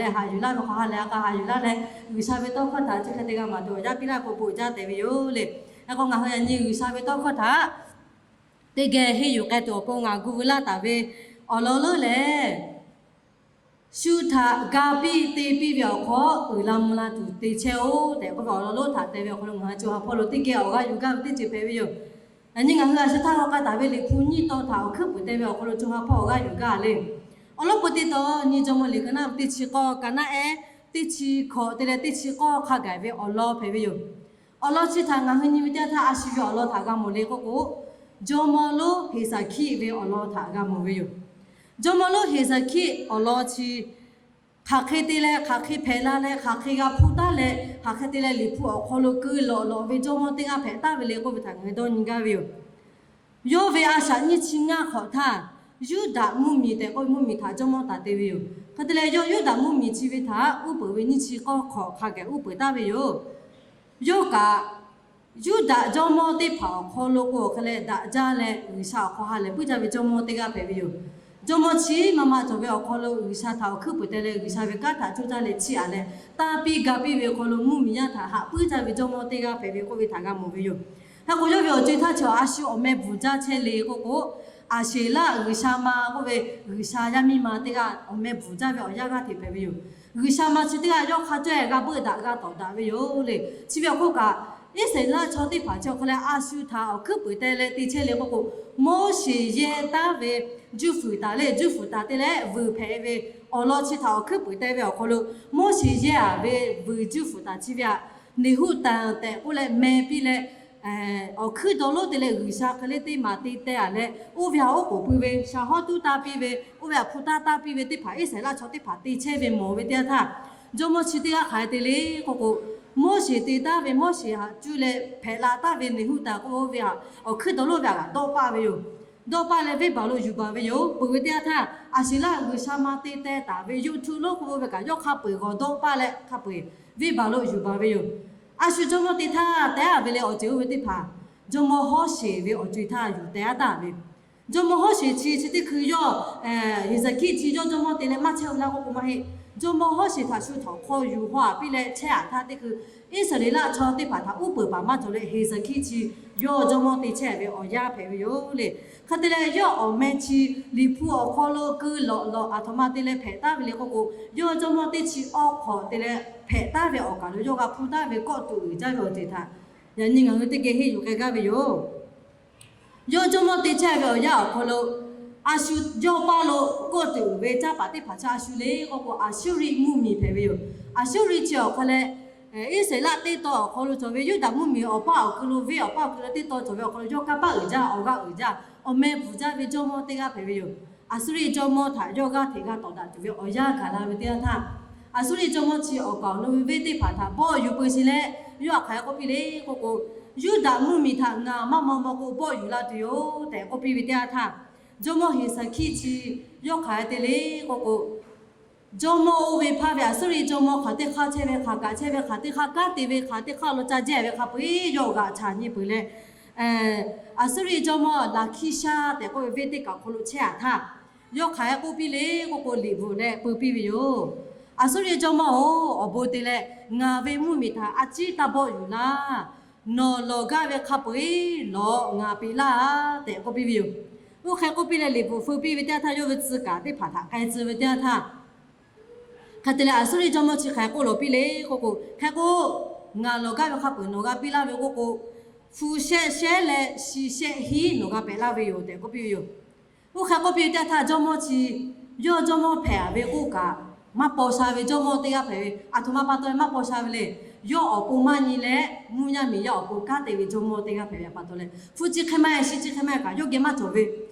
leh haꞈ yuˬ laˇ ve hk'aw ha lehˬ a k'a haꞈ yuˬ laˇ leh, G'uiˬsha ve tawˇ hkawˇ htaꞈ chi hk'e te g'a maˍ tuˬ awˬ yaˇ piˇ laˇ k'o, bon jaˇ tehꞈ ve yoˬ le. Hk'e k'o ngaˬ hui yaꞈ nyi G'uiˬsha ve tawˇ hkawˇ htaꞈ teˇ geh henˇ yuˬ k'ai tuˬ awˬ pon ngaˬ gu veu laˇ taˍ ve awˬ lawn lonˉ lehˬ, shu htaꞈ ga piˇ te piˇ ve awˬ hk'aw uiˍ la mvuh la tuˬ te chehˇ-oˆ tehꞈ k'oˆ ve awˬ lawn lonˉ htaꞈ te ve awˬ hk'aw lo ngaˬ hui co ha hpawˇ lo teˇ geh awˬ g'aˇ yuˬ gaˇ ve teˇ ceuˬ hpehꞈ ve yoˬ. Yaꞈ nyi ngaˬ hui a shu htaˇ k'awꞈ k'ai taˍ ve Liꞈ hpu nyiˇ tawn htaꞈ awˬ hkuiˉ puiˍ te ve awˬ hk'aw lo co ha hpawˇ awˬ g'aˇ yuˬ gaˇ le. Awˬ lawn k'o teˇ tawn nyi Jawˇmawˇ Liꞈ ka naˆ ve teˇ chi k'awˇ, ka naˆ ehˉ teˇ chi hkawꞈ te leh teˇ chi k'awˇ hk'a gaˬ ve awˬ lawn hpehꞈ ve yoˬ. Awˬ lawn chi htaꞈ ngaˬ hui nyi ve teˇ yanˇ htaˇ a shu ve awˬ lawn htaꞈ g'a mawˬ le k'oˆ k'o, jawˇmawˇ lonˉ Heˍsaˍhkiˆ ve awˬ lawn htaꞈ g'a mawˬ ve yoˬ. Jawˇmawˇ lonˉ Heˍsaˍhkiˆ awˬ lawn chi hk'aˬ hk'e te leh hk'aˬ hk'e hpehꞈ la leh hk'aˬ hk'e g'a hpuˇ taˉ leh hk'aˬ hk'e te leh Liꞈ hpu awˬ hk'aw lo keu lawꞈ lawꞈ ve jawˇmawˇ teˇ g'aˇ hpehꞈ taˍ ve le k'oˆ ve htaꞈ ngaˬ hui dawˇ nyi gaˇ ve yoˬ. Yawˇ ve a shaꞈ nyiˇ chi ngaˇ hk'awꞈ htaˇ, Yuˇdaꞈ mvuhˇmiˬ tehꞈ k'oˆ ve mvuhˇmiˬ htaꞈ jawˇmawˇ taˍ te ve yoˬ. Hk'e te leh yawˇ Yuˇdaꞈ mvuhˇmiˬ chi ve htaꞈ uˉ peunˍ ve nyiˇ chi k'awˇ hk'awꞈ hk'a gaˬ uˉ peunˍ taˍ ve yoˬ. Yawˇ kaꞈ Yuˇdaꞈ jawˇmawˇ teˇ hpaˍ awˬ hk'aw lo k'o hk'e leh daꞈ jaˇ leh G'uiˬsha awˬ hk'aw ha lehˬ puiˉ jaˇ ve jawˇmawˇ teˇ g'aˇ hpehꞈ ve yoˬ. Jawˇmawˇ chi maˇ maˇ cawˬ ve awˬ hk'aw lo G'uiˬsha htaꞈ awˬ hkuiˉ puiˍ te leh G'uiˬsha ve kanˉ htaꞈ coˇ caˇ leh chiˇ aꞈ leh tanˇ piˇ ga piˇ ve awˬ hk'aw lo mvuhˇmiˬ yaˇ htaꞈ haꞈ puiˉ jaˇ ve jawˇmawˇ teˇ g'aˇ hpehꞈ ve k'oˆ ve htaꞈ g'a mawˬ ve yoˬ. Hk'e k'o yawˇ ve awˬ co-e htaˇ chi a shu awˬ meh bvuhˬ jaˇ chehˇ le k'oˆ k'o, Aˍsheˍlaˆ g'uiˬsha ma k'oˆ ve g'uiˬsha yaˇ miˇ ma teˇ g'aˇ awˬ meh bvuhˬ jaˇ ve awˬ yanˇ g'aˇ hteꞈ hpehꞈ ve yoˬ. G'uiˬsha ma chi teˇ g'aˇ yawˇ hk'a cawehˇ g'a beuˆ daꞈ g'a tawˍ daꞈ ve yoˬ le. Chi ve awˬ hk'oˆ kaꞈ, Iˉsaˍreˍlaˆ chaw teˇ hpaˍ chi awˬ hk'aw leh a shu htaꞈ awˬ hkuiˉ puiˍ te leh te chehˇ le k'oˆ k'o, Moˉseˍ yehˇ taˉ ve juˇ fuiˍ taˍ le, juˇ fuiˍ taˍ te leh vuiˬ hpehꞈ ve awˬ lawn chi htaꞈ awˬ hkuiˉ puiˍ te ve awˬ hk'aw lo, Moˉseˍ yehˇ aˍ ve vuiˬ juˇ fuiˍ taˍ chi ve htaꞈ Neˍhuˆtanˍ tehꞈ k'oˆ leh meh piˇ leh, awˬ hkuiˉ dawˇ lonˉ te leh G'uiˬsha hk'e le teˇ maˬ te teh aˍ leh, oˇ ve htaꞈ oˉ k'oˍ pui ve, sha hawˉ tuˉ taˇ piˇ ve, oˇ ve htaꞈ hpu taˇ taˇ piˇ ve teˇ hpaˍ Iˉsaˍreˍlaˆ chaw teˇ hpaˍ te chehˇ ve mawˬ ve teˇ yanˇ htaˇ, jawˇmawˇ chi teˇ g'aˇ hk'aˬ hk'e te le k'oˆ k'o, Moˉseˍ te taˉ ve, Moˉseˍ htaꞈ cuˇ leh hpehꞈ la taˍ ve Neˍhuˆtanˍ k'oˆ ve htaꞈ awˬ hkuiˉ dawˇ lonˉ ve htaꞈ g'aꞈ dawˆ paˆ ve yoˬ. Dawˆ paˆ leh venˇbaˬ lo yuˬ baˬ ve yoˬ. Peuˬ ve teˇ yanˇ htaˇ, Aˍsheˍlaˆ g'uiˬsha ma te teh taˍ ve yoˬ htu lonˉ k'oˆ ve kaꞈ yawˇ hk'a peu-eˬ g'awˬ dawˆ paˆ leh hk'a peu-eˬ venˇbaˬ lo yuˬ baˬ ve yoˬ. A shu jawˇmawˇ te htaˇ teh aˍ ve leh awˬ ceuˬ oˇ ve teˇ hpaˍ, jawˇmawˇ Hawˉsheˍ ve awˬ co-e htaˇ yuˬ teh aˍ taˍ ve. Jawˇmawˇ Hawˉsheˍ chi chi teˇ hkui yawˇ Heˍsaˍhkiˆ chi yawˇ jawˇmawˇ te leh maˇ chehˇ ve laˇ k'oˆ k'o maˇ heˆ. Jawˇmawˇ Hawˉsheˍ htaꞈ shu htawnˍ hk'aw yuˬ haw aꞈ piˇ leh chehˇ aꞈ htaˇ teˇ hkui, Iˉsaˍreˍlaˆ chaw teˇ hpaˍ htaꞈ uˉ peunˍ paˍ maˇ cawˬ leh Heˍsaˍhkiˆ chi yawˇ jawˇmawˇ te chehˇ ve awˬ yanˇ hpehꞈ ve yoˬ le. Hk'e te leh yawˇ awˬ meh chi Liꞈ hpu awˬ hk'aw lo keu lawꞈ lawꞈ aˬ htoꞈ ma te leh hpehꞈ taˍ ve le k'oˆ k'o, yawˇ jawˇmawˇ teˇ chi awˇ hk'awꞈ te leh hpehꞈ taˍ ve awˬ kaˬ lo yawˇ g'a hpuˇ taˍ ve kawˆ tuꞈ uiˍ jaˇ ve awˬ ceuˬ htaꞈ yaꞈ nyi ngaˬ hui teˇ geh henˇ yuˬ k'ai gaˇ ve yoˬ. Yawˇ jawˇmawˇ te chehˇ ve awˬ yanˇ awˬ hk'aw lo, a shu yawˇ paˇ lo kawˆ tuꞈ uiˍ ve caˇ paˍ teˇ hpaˍ chi a shu le k'oˆ k'o, Aˍsuˇriˆ mvuhˇmiˬ hpehꞈ ve yoˬ. Aˍsuˇriˆ chi awˬ hk'aw leh Iˉsaˍreˍlaˆ teˇ tawn awˬ hk'aw lo cawˬ ve Yuˇdaꞈ mvuhˇmiˬ awˬ paˇ awˬ kui lo venˇ awˬ paˇ awˬ kui lo teˇ tawn cawˬ ve awˬ hk'aw lo yawˇ kanˇ paˆ uiˍ jaˇ, awˬ g'aˇ uiˍ jaˇ, awˬ meh bvuhˬ jaˇ ve jawˇmawˇ teˇ g'aˇ hpehꞈ ve yoˬ. Aˍsuˇriˆ jawˇmawˇ htaꞈ yawˇ g'aˇ hteꞈ g'a tawˍ daꞈ tuˬ ve awˬ yanˇ gaˬ la ve teˇ yanˇ htaˇ, Aˍsuˇriˆ jawˇmawˇ chi awˬ kaˍ awˬ nu ve venˇ teˇ hpaˍ htaꞈ bawˆ yuˬ peuˬ sheˍ leh, yawˇ htaꞈ hk'aˬ hk'e k'oˆ piˇ le k'oˆ k'o, Yuˇdaꞈ mvuhˇmiˬ htaꞈ ngaˬ maˇ maw maw k'o bawˆ yuˬ la tuˬ yoˬ tehꞈ k'oˆ piˇ ve teˇ yanˇ htaˇ, jawˇmawˇ Heˍsaˍhkiˆ chi yawˇ hk'aˬ hk'e te le k'oˆ k'o, jawˇmawˇ oˇ ve hpaˇ ve Aˍsuˇriˆ jawˇmawˇ hk'aˬ teˇ hk'aˇ chehˇ ve, hk'aˬ kaꞈ chehˇ ve, hk'aˬ teˇ hk'aˇ kanˉ te ve, hk'aˬ teˇ hk'aˇ lo ca jehˇ ve hk'a peu-eˬ yawˇ g'aꞈ chaꞈ nyi peuˬ leh, Aˍsuˇriˆ jawˇmawˇ Laˍhkiˇshaˇ tehꞈ k'oˆ ve venˇ teˇ kaˬ awˬ hk'aw lo chehˇ aꞈ htaˇ, yawˇ hk'aˬ hk'e k'oˆ piˇ le k'oˆ k'o, liꞈ bvuhꞈ leh peu piˇ ve yoˬ. Aˍsuˇriˆ jawˇmawˇ-oˬ, awˬ bon te leh ngaˬ ve mvuhˇmiˬ htaꞈ a ciˉ taˇ bawˆ yuˬ laˇ. Nawˬ lawˬ gaˇ ve hk'a peu-eˬ lawˬ ngaˬ peꞈ laˇ tehꞈ k'oˆ piˇ ve yoˬ. Oˇ hk'e k'oˆ piˇ leh liꞈ bvuhꞈ feu piˇ ve teˇ yanˇ htaˇ, yawˇ ve tcuh kaˍ teˇ hpaˍ htaꞈ k'ai tcuh ve teˇ yanˇ htaˇ, hk'e te leh Aˍsuˇriˆ jawˇmawˇ chi hk'aˬ hk'e k'oˆ lawˬ piˇ le k'oˆ k'o, hk'e k'o, ngaˬ lawˬ gaˇ ve hk'a peu-eˬ nawˬ g'a piˇ laˇ ve k'oˆ k'o, hpu shehˆ shehˉ leh shi shehˆ hiˉ nawˬ g'a peꞈ laˇ ve yoˬ tehꞈ k'oˆ piˇ ve yoˬ. Oˇ hk'e k'oˆ piˇ ve teˇ yanˇ htaˇ, jawˇmawˇ chi yawˇ jawˇmawˇ hpehꞈ ve k'oˆ kaꞈ, maˇ paw sha ve jawˇmawˇ teˇ g'aˇ hpehꞈ ve, aˬ htoꞈ ma pa taw leh maˇ paw sha ve le. Yawˇ awˬ pon maˇ nyi leh mvuhˇ nyaˇ miˬ yaˇ awˬ pon kanˉ te ve jawˇmawˇ teˇ g'aˇ hpehꞈ ve pa taw leh, hpu chi hk'e maˇ heˆ, shi chi hk'e maˇ heˆ kaꞈ yawˇ geh maˇ cawˬ ve.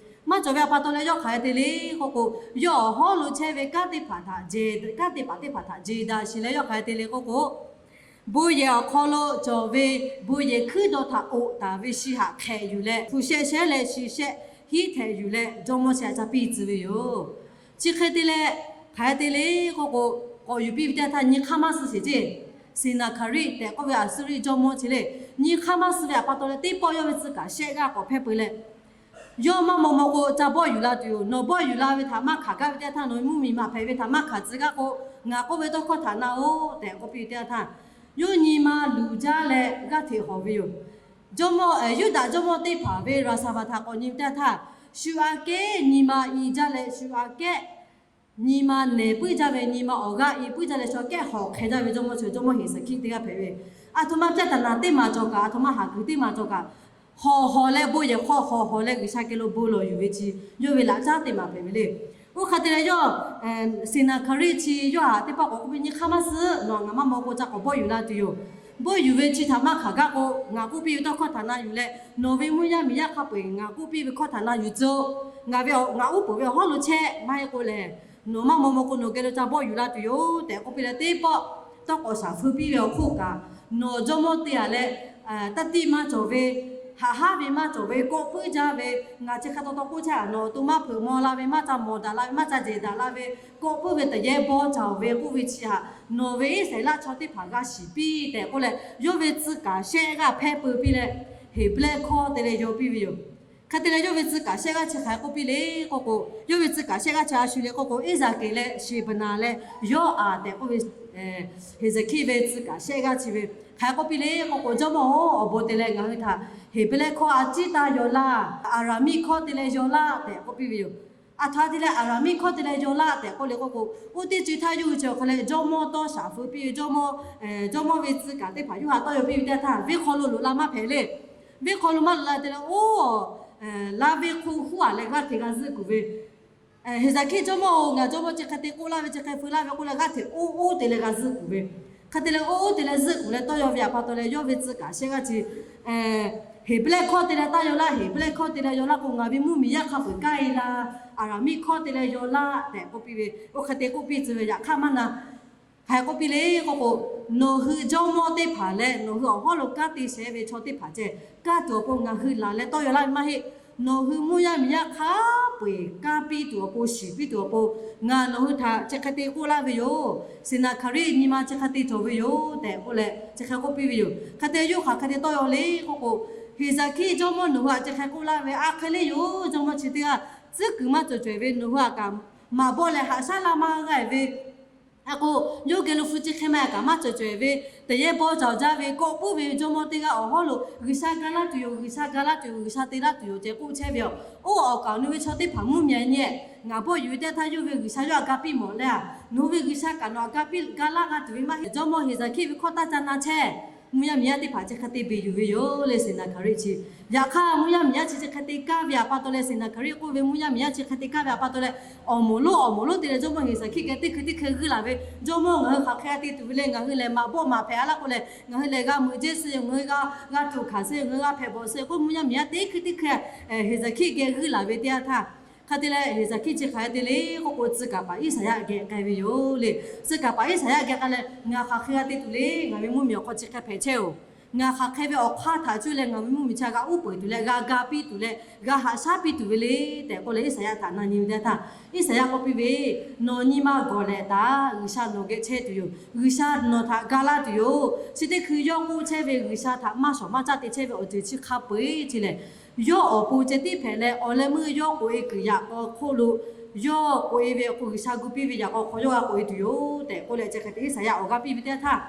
Maˇ cawˬ ve pa taw leh yawˇ hk'aˬ hk'e te le k'oˆ k'o, yawˇ awˬ hawˉ lo chehˇ ve kanˉ teˇ hpaˍ htaꞈ jehˬ, kanˉ te paˍ teˇ hpaˍ htaꞈ jehˬ daꞈ sheˍ leh yawˇ hk'aˬ hk'e te le k'oˆ k'o, bon yehˬ awˬ hk'aw lo cawˬ ve bon yehˬ hkuiˉ dawˇ htaꞈ k'oꞈ taˍ ve shi haꞈ hk'ehꞈ yuˬ leh, hpu shehˆ shehˉ leh shi shehˆ hiˉ hk'ehꞈ yuˬ leh jawˇmawˇ chi htaꞈ ca piˇ tcuh ve yoˬ. Chi hk'e te leh hk'aˬ hk'e te le k'oˆ k'o, k'awꞈ yuˬ piˇ ve teˇ yanˇ htaˇ nyi hk'aˇ maˇ suh sheˍ ceˇ. Seˍnaˍhkaˍriˆ tehꞈ k'oˆ ve Aˍsuˇriˆ jawˇmawˇ chi le, nyi hk'aˇ maˇ suh ve pa taw leh teˇ pawˆ yawˇ ve tcuh kaˍ shehˆ g'aˇ k'awꞈ hpehˇ peuˬ leh, Yawˇ maˇ maw maw k'o, ca bawˆ yuˬ la tuˬ yoˬ. Nawˬ bawˆ yuˬ la ve htaꞈ maˇ hkanˍ gaˇ ve teˇ yanˇ htaˇ, nawˬ ve mvuhˇmiˬ maˍ hpehꞈ ve htaꞈ maˇ hkanˍ tcuh gaˇ k'o, ngaˬ k'oˆ ve tawˇ hkawˇ htaꞈ na-oˬ tehꞈ k'oˆ piˇ ve teˇ yanˇ htaˇ, yawˇ nyi ma luˬ jaˇ leh g'aˇ hteꞈ hawˬ ve yoˬ. Jawˇmawˇ, Yuˇdaꞈ jawˇmawˇ teˇ hpaˍ ve raˍsaˍvaˍ htaꞈ k'awꞈ nyi ve teˇ yanˇ htaˇ, shu aꞈ kehˉ nyi ma i jaˇ leh shu aꞈ kehˉ nyi ma nehˬ puiˉ jaˇ ve, nyi ma awˬ g'aˇ i puiˉ jaˇ leh shu aꞈ kehˉ hawˬ hk'e jaˇ ve jawˇmawˇ chi, jawˇmawˇ Heˍzaˍhkiˆ teˇ g'aˇ hpehꞈ ve. Aˬ htoꞈ ma caˇ taˍ naˍ teˇ maˬ cawˬ kaꞈ, aˬ htoꞈ ma haˍ kuiˬ teˇ maˬ cawˬ kaꞈ, hawˬ hawˬ leh bon yehˬ hk'aw hawˬ hawˬ leh G'uiˬsha geh lo bon lawˬ yuˬ ve chi, yawˇ ve laꞈ caˉ teˇ maˬ hpehꞈ ve le. Oˇ hk'e te leh yawˇ, Seˍnaˍhkaˍriˆ chi yawˇ htaꞈ teˇ pawˆ k'awꞈ k'oˆ piˇ, Nyi hk'aˇ maˇ suhˉ, nawˬ htaꞈ ngaˬ maˇ maw k'o ca k'awꞈ bawˆ yuˬ la tuˬ yoˬ. Bawˆ yuˬ ve chi htaꞈ maˇ hkanˍ gaˇ k'o, ngaˬ k'oˆ piˇ ve tawˇ hkawˇ htaꞈ na yuˬ leh, nawˬ ve mvuhˇ yaˇ miˬ yaˇ hk'a peu-eˬ ngaˬ k'oˆ piˇ ve hkawˇ htaꞈ na yuˬ tcuh-oˬ. Ngaˬ ve, ngaˬ uˉ peunˍ ve awˬ hawˉ lo chehˇ maˇ heˆ k'o lehˬ, nawˬ maˇ maw maw k'o nawˬ geh lo ca bawˆ yuˬ la tuˬ yoˬ tehꞈ k'oˆ piˇ leh, teˇ pawˆ tawˇ k'awꞈ shaˍ feu piˇ ve awˬ hk'oˆ kaꞈ, nawˬ jawˇmawˇ te-a leh, taˇ tiˆ maˇ cawˬ ve, haꞈ haˉ ve maˇ cawˬ ve, kawˆ puiˉ jaˇ ve, ngaˬ chi hk'a taw taw k'oˆ chehˇ-a, nawˬ awˬ to maˇ hpeuꞈ maw la ve, maˇ ca mawˬ daꞈ la ve, maˇ ca jehˬ daꞈ la ve, kawˆ puiˉ ve taꞈ yehˇ bawˇ cawˬ ve k'oˆ ve chi htaꞈ nawˬ ve Iˉsaˍreˍlaˆ chaw teˇ hpaˍ g'a shiˍ piˇ tehꞈ k'oˆ leh, yawˇ ve tcuh kaˍ shehˆ g'aˇ hpehˇ peu piˇ leh, Heˍbrehˇ hkawˇ te leh yaw piˇ ve yoˬ. Hk'e te leh yawˇ ve tcuh kaˍ shehˆ g'aˇ chi hk'aˬ hk'e k'oˆ piˇ le k'oˆ k'o, yawˇ ve tcuh kaˍ shehˆ g'aˇ chi a shu le k'oˆ k'o, Iˉsaˍkeˍ leh Sheˍbaˍnaˍ leh Yawˇaˍ tehꞈ k'oˆ ve, Heˍzaˍkiˆ ve tcuh kaˍ shehˆ g'aˇ chi ve hk'aˬ hk'e k'oˆ piˇ le k'oˆ k'o, Jawˇmawˇ-oˬ, awˬ bon te leh ngaˬ hui htaꞈ Heˍbrehˇ hkawˇ a ciˉ taˇ yaw laˇ, Aˍraˍmiˆ hkawˇ te leh yaw laˇ tehꞈ k'oˆ piˇ ve yoˬ. Aˬ htoꞈ ma te leh Aˍraˍmiˆ hkawˇ te leh yaw laˇ tehꞈ k'oˆ le k'oˆ k'o, oˇ teˇ ceuˬ htaˇ yawˇ hui chi awˬ hk'aw leh jawˇmawˇ tawˇ shaˍ feu piˇ ve, jawˇmawˇ, jawˇmawˇ ve tcuh kaˍ teˇ hpaˍ yawˇ htaꞈ tawˇ yaw piˇ ve teˇ yanˇ htaˇ, venˇ hk'aw lo loꞈ la maˇ hpehꞈ le. Venˇ hk'aw lo maˇ loꞈ la te leh, oˇ, laˇ venˇ hk'oˆ huˉ-a leh g'aˇ hteꞈ g'a zuhˆ kuˬ ve, Heˍzaˍkiˆ, Jawˇmawˇ-oˬ, ngaˬ jawˇmawˇ chi hk'e te k'oˆ laˇ ve, chi hk'e feu laˇ ve k'oˆ leh g'aˇ hteꞈ oˇ oˇ te leh g'a zuhˆ kuˬ ve. Hk'e te leh oˇ oˇ te leh zuhˆ kuˬ leh tawˇ yaw ve aꞈ pa taw leh yawˇ ve tcuh kaˍ shehˆ g'aˇ chi Heˍbrehˇ hkawˇ te leh taˇ yaw laˇ, Heˍbrehˇ hkawˇ te leh yaw laˇ k'o, ngaˬ ve mvuhˇmiˬ yaˇ hk'a peu-eˬ kaˇ-e la, Aˍraˍmiˆ hkawˇ te leh yaw laˇ tehꞈ k'oˆ piˇ ve, oˇ hk'e te k'oˆ piˇ tcuh ve. Yaꞈ hk'aˇ maˇ na, hk'aˬ hk'e k'oˆ piˇ le k'oˆ k'o, nawˬ hui jawˇmawˇ teˇ hpaˍ leh nawˬ hui awˬ hawˉ lo kanˉ te shehˍ ve chaw teˇ hpaˍ ceh, kaˇ tuˬ awˬ pon ngaˬ hui laˬ leh tawˇ yaw laˇ ve maˇ heˆ. Nawˬ hui mvuhˇ yaˇ miˬ yaˇ hk'a peu-eˬ kanˉ piˇ tuˬ awˬ pon, shiˍ piˇ tuˬ awˬ pon, ngaˬ nawˬ hui htaꞈ chi hk'e te k'oˆ laˇ ve yoˬ. Seˍnaˍhkaˍriˆ nyi ma chi hk'e te cawˬ ve yoˬ tehꞈ k'oˆ leh chi hk'e k'oˆ piˇ ve yoˬ. Hk'e te yawˇ hk'aˬ hk'e te tawˇ yaw le k'oˆ k'o, Heˍzaˍkiˆ, Jawˇmawˇ nawˬ hui htaꞈ chi hk'e k'oˆ laˇ ve, A hk'e le yoˬ, jawˇmawˇ chi teˇ g'aˇ tcuhˉ kuiˬ maˇ cawˬ cawehˬ ve, nawˬ hui htaꞈ kaꞈ maꞈ bawˆ leh haꞈ shaˉ laˇ maˇ g'a-e ve, a k'o, yawˇ geh lo hpu chi hk'e maˇ kaꞈ maˇ cawˬ cawehˬ ve, taꞈ yehˇ bawˇ cawˬ jaˇ ve, kawˆ puiˉ ve jawˇmawˇ teˇ g'aˇ awˬ hawˉ lo G'uiˬsha ga laˇ tuˬ yoˬ, G'uiˬsha ga laˇ tuˬ yoˬ, G'uiˬsha te laˇ tuˬ yoˬ ceh k'oˆ chehˇ ve yoˬ. Oˇ, awˬ kaˍ awˬ nu ve chaw teˇ hpaˍ mvuhˇmiˬ nyi-e, ngaˬ bawˆ yuˬ ve teˇ htaˇ yawˇ ve G'uiˬsha yawˇ htaꞈ ga piˇ mawˬ leh-a, nawˬ hui ve G'uiˬsha kaꞈ nawˬ htaꞈ ga piˇ ga laˇ g'a tuˬ ve maˇ heˆ. Jawˇmawˇ Heˍzaˍkiˆ ve hkawˇ taˇ ca na chehˇ. Mvuhˇ yaˇ miˬ yaˇ teˇ hpaˍ chi hk'e te beˬ yuˬ ve yoˬ le, Seˍnaˍhkaˍriˆ chi. Yaꞈ hk'aˇ mvuhˇ yaˇ miˬ yaˇ chi chi hk'e te kaˇ ve aꞈ pa taw leh, Seˍnaˍhkaˍriˆ k'oˆ ve mvuhˇ yaˇ miˬ yaˇ chi hk'e te kaˇ ve aꞈ pa taw leh, awˬ moˍ lonˉ awˬ moˍ lonˉ te leh jawˇmawˇ Heˍzaˍkiˆ geh teˇ hkui teˇ hkui g'uiˇ laˬ ve, Jawˇmawˇ ngaˬ hui hk'aˬ hk'e g'a te tuˬ ve le, ngaˬ hui lehˬ maꞈ bawˆ maꞈ hpehꞈ-a laˇ k'oˆ leh, ngaˬ hui lehˬ g'a mui jehˇ suh yoˬ, ngaˬ hui g'a, g'a tuꞈ hkanˍ suh yoˬ, ngaˬ hui g'a hpehꞈ bawˬ suh yoˬ k'oˆ, mvuhˇ yaˇ miˬ yaˇ teˇ hkui teˇ hkui Heˍzaˍkiˆ geh g'uiˇ laˬ ve teˇ yanˇ htaˇ, hk'e te leh Heˍzaˍkiˆ chi hk'aˬ hk'e te le k'oˆ k'o, tcuh kaˍ paˍ Iˉsaˍyaˆ geh k'ai ve yoˬ le. Tcuh kaˍ paˍ Iˉsaˍyaˆ geh k'ai leh, ngaˬ hk'aˬ hk'e g'a te tuˬ le, ngaˬ ve mvuhˇmiˬ awˬ hk'aw chi hk'e hpehꞈ chehˇ-oˬ. Ngaˬ hk'aˬ hk'e ve awˬ hk'aˇ htaꞈ cuˇ leh ngaˬ ve mvuhˇmiˬ chi g'a uˉ peunˍ tuˬ leh, g'a ga piˇ tuˬ leh, g'a haꞈ shaˉ piˇ tuˬ ve le tehꞈ k'oˆ leh Iˉsaˍyaˆ htaꞈ na nyi ve teˇ yanˇ htaˇ, Iˉsaˍyaˆ k'oˆ piˇ ve, Nawˬ nyi ma gawˬ lehꞈ taˍ, G'uiˬsha nawˬ geh chehˇ tuˬ yoˬ, G'uiˬsha nawˬ htaꞈ ga laˇ tuˬ yoˬ. Chi teˇ hkui yawˇ k'oˆ chehˇ ve G'uiˬsha htaꞈ maˇ shawˍ maˇ caˇ te chehˇ ve awˬ ceuˬ chi hk'a peu-eˬ chi lehˬ, yawˇ awˬ pon ceh tiˉ hpehꞈ leh, awˬ leh meuˇ yawˇ k'oꞈ-e kuiˬ yaꞈ k'aw hk'oˆ lo, yawˇ k'oꞈ-e ve awˬ hk'aw, G'uiˬsha gu piˇ ve yaꞈ k'aw hk'aw yawˇ g'a k'oꞈ-e tuˬ yoˬ tehꞈ k'oˆ leh, chi hk'e te Iˉsaˍyaˆ awˬ g'aˇ piˇ ve teˇ yanˇ htaˇ,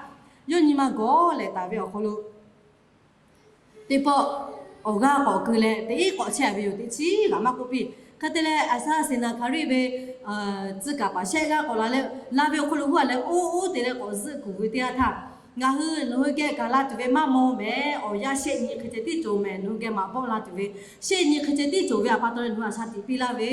yawˇ nyi ma gawˬ lehꞈ taˍ ve awˬ hk'aw lo teˇ pawˆ awˬ g'aˇ k'awꞈ keu leh teꞈ iˉ k'awꞈ chehˇ ve yoˬ. Teˇ chiˉ g'aꞈ maˇ k'oˆ piˇ. Hk'e te leh, aˬ saˍ Seˍnaˍhkaˍriˆ ve tcuh kaˍ paˍ shehˆ g'aˇ k'awꞈ la leh, laˇ ve awˬ hk'aw lo huˉ-a leh, oˇ oˇ te leh k'awꞈ zuhˆ kuˬ ve teˇ yanˇ htaˇ, Ngaˬ hui nawˬ hui geh gaˬ la tuˬ ve maˇ maw mehˍ. Awˬ yanˇ shehˆ nyi hk'e ceh tiˉ cawˬ mehˍ. Nawˬ hui geh maꞈ bawˆ la tuˬ ve shehˆ nyi hk'e ceh tiˉ cawˬ ve aꞈ pa taw leh nawˬ hui aꞈ sha tiꞈ piˇ laˇ ve,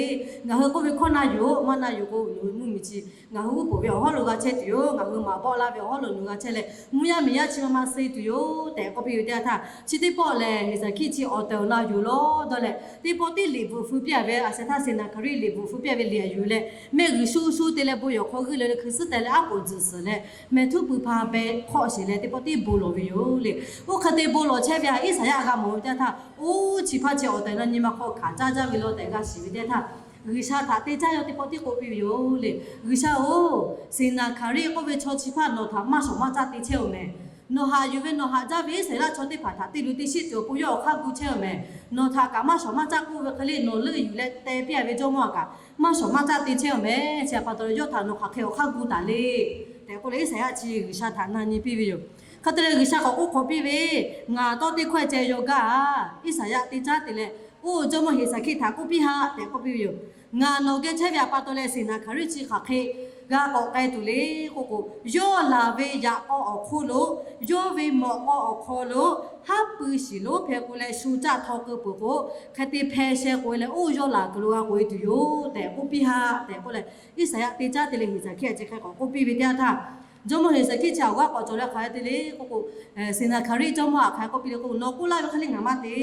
ngaˬ hui k'oˆ ve hkawˇ na yuˬ-oˬ, maˇ na yuˬ k'o, nawˬ hui mvuhˇmiˬ chi ngaˬ hui uˉ peunˍ ve awˬ hawˉ lo g'a chehˇ tuˬ yoˬ. Ngaˬ hui maꞈ bawˆ laˇ ve awˬ hawˉ lo nawˬ hui g'a chehˇ leh, mvuhˇ yaˇ miˬ yaˇ chi ma ma suh tuˬ yoˬ tehꞈ k'oˆ piˇ ve teˇ yanˇ htaˇ, chi teˇ pawˆ lehˬ Heˍzaˍkiˆ chi awˬ tehˬ awˬ na yuˬ lawˬ dawˇ leh, teˇ pawˆ tiˉ liꞈ bvuhꞈ feu piˇ-a ve, aˬ saˍ htaˇ Seˍnaˍhkaˍriˆ liꞈ bvuhꞈ feu piˇ-a ve liꞈ aꞈ yuˬ leh, mehˆ g'uiˬ shu shu te leh bon yehˬ hk'aw g'uiˇ leh leh hkui suhˉ teh leh aˉ poꞈ tzuhꞈ suhˍ leh, mehˍ htuˉ pui hpa beh hk'awˆ sheˍ leh teˇ pawˆ tiˉ bon lawˬ ve yoˬ le. Oˇ hk'e te bon lawˬ chehˇ ve htaꞈ Iˉsaˍyaˆ g'a mawˬ ve teˇ yanˇ htaˇ, oˇ chi hpaˇ chi awˬ tehˬ na nyi ma hk'aw hkanˍ caˇ jaˇ ve law tehꞈ g'a shiˍ ve teˇ yanˇ htaˇ, G'uiˬsha htaꞈ te caˇ yaw teˇ pawˆ tiˉ k'oˆ piˇ ve yoˬ le. G'uiˬsha-oˬ, Seˍnaˍhkaˍriˆ k'oˆ ve chaw chi hpaˇ nawˬ htaꞈ maˇ shawˍ maˇ caˇ te chehˇ-oˬ mehˍ. Nawˬ haꞈ yuˬ ve nawˬ haꞈ jaˇ ve Iˉsaˍreˍlaˆ chaw teˇ hpaˍ htaꞈ te luˬ te sheˆ tuˬ awˬ pon yawˇ awˬ hk'aˇ gu chehˇ-oˬ mehˍ. Nawˬ htaꞈ kaꞈ maˇ shawˍ maˇ caˆ k'oˆ ve hk'e le nawˬ leuˆ yuˬ leh te piˇ-a ve Jawˇmawˇ htaꞈ kaꞈ maˇ shawˍ maˇ caˆ te chehˇ-oˬ mehˍ. Chi htaꞈ pa taw leh yawˇ htaꞈ nawˬ hk'aˬ hk'e awˬ hk'aˇ gu taˍ le tehꞈ k'oˆ leh Iˉsaˍyaˆ chi G'uiˬsha htaꞈ na nyi piˇ ve yoˬ. Hk'e te leh G'uiˬsha k'awꞈ k'oˆ hk'awꞈ piˇ ve, Ngaˬ tawˇ teˇ hkawehˇ ceh yaw gaˇ-a. Iˉsaˍyaˆ teˇ caˉ te leh, Oˇ Jawˇmawˇ Heˍsaˍkiˆ htaꞈ k'oˆ piˇ haˆ tehꞈ k'oˆ piˇ ve yoˬ. Ngaˬ nawˬ geh chehˇ ve htaꞈ pa taw leh Seˍnaˍhkaˍriˆ chi hk'aˬ hk'e g'a k'awꞈ k'ai tuˬ le k'oˆ k'o, yawˇ laˬ ve yaꞈ k'aw awˬ hk'oˆ lo, yawˇ ve mawꞈ k'aw awˬ hk'aw lo, haˉ pui shiˍ lonˉ hpeh k'o leh shu caˆ htaw keu peuˬ k'o, hk'e te hpeh sheh k'oꞈ-e leh oˇ yawˇ laˬ kuiˬ lo g'a k'oꞈ-e tuˬ yoˬ tehꞈ k'oˆ piˇ haˆ tehꞈ k'oˆ leh, Iˉsaˍyaˆ teˇ caˉ te leh Heˍsaˍkiˆ htaꞈ chi hk'e k'awꞈ k'oˆ piˇ ve teˇ yanˇ htaˇ, Jawˇmawˇ Heˍsaˍkiˆ chi awˬ g'aˇ k'awꞈ cawˬ leh hk'aˬ hk'e te le k'oˆ k'o, Seˍnaˍhkaˍriˆ jawˇmawˇ htaꞈ hk'aˬ hk'e k'oˆ piˇ le k'o, Nawˬ k'oˆ laˇ ve hk'e le ngaˬ maˇ te.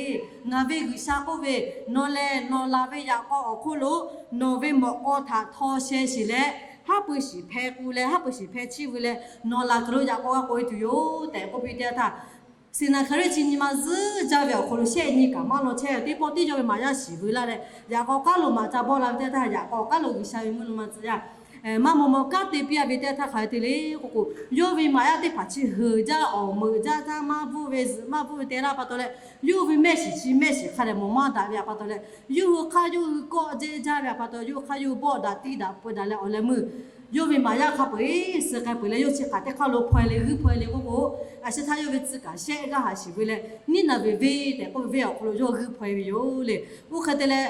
Ngaˬ ve G'uiˬsha k'oˆ ve, Nawˬ lehˬ nawˬ laˬ ve yaꞈ k'aw awˬ hk'oˆ lo nawˬ ve mawꞈ k'aw htaꞈ htaw sheh shiˍ leh, haˉ pui shiˍ hpeh k'o leh haˉ pui shiˍ hpeh chiˇ veu leh nawˬ laˬ kuiˬ lo yaꞈ k'aw g'a k'oꞈ-e tuˬ yoˬ tehꞈ k'oˆ piˇ ve teˇ yanˇ htaˇ, Seˍnaˍhkaˍriˆ chi nyi ma zuhˇ jaˇ ve awˬ hk'aw lo shehˆ nyi kaꞈ maˇ law chehˇ ve teˇ pawˆ tiˉ yawˇ ve maꞈ yaˇ shiˍ veu laˇ leh, yaꞈ k'aw k'aˉ lo maꞈ ca bawˆ la ve teˇ yanˇ htaˇ, yaꞈ k'aw k'aˉ lo G'uiˬsha ve mvuhˇ naw ma tcuh yaˇ maˇ maw maw kanˉ te piˇ-a ve teˇ yanˇ htaˇ hk'aˬ hk'e te le k'oˆ k'o, yawˇ ve maꞈ yaˇ teˇ hpaˍ chi heuˬ jaˇ awˬ meuꞈ jaˇ jaˇ maˇ bvuhˆ ve zuhꞈ maˇ bvuhˆ ve te laˇ pa taw leh, yawˇ ve mehˆ shiˍ chi mehˆ shiˍ hk'a dehꞈ mawˬ maˇ daꞈ ve htaꞈ pa taw leh, yawˇ hui hk'aˇ yawˇ hui kawˆ jehˇ jaˇ ve htaꞈ pa taw, yawˇ hui hk'aˇ yawˇ hui bawˆ daꞈ tiˇ daꞈ peu daꞈ leh awˬ leh meuˇ yawˇ ve maꞈ yaˇ hk'a peu-eˬ suh k'ai peuˬ leh, yawˇ chi hk'aˬ teˇ hk'aˇ lo hpaw-e le g'uiˇ hpaw-e le k'oˆ k'o, yaꞈ sheh htaˇ yawˇ ve tcuh kaˍ shehˆ g'aˇ haꞈ shiˍ ve leh, Niˇnaˍveˍ venˇ tehꞈ k'oˆ ve venˇ awˬ hk'aw lo yawˇ g'uiˇ hpaw-e ve yoˬ le. Oˇ hk'e te leh,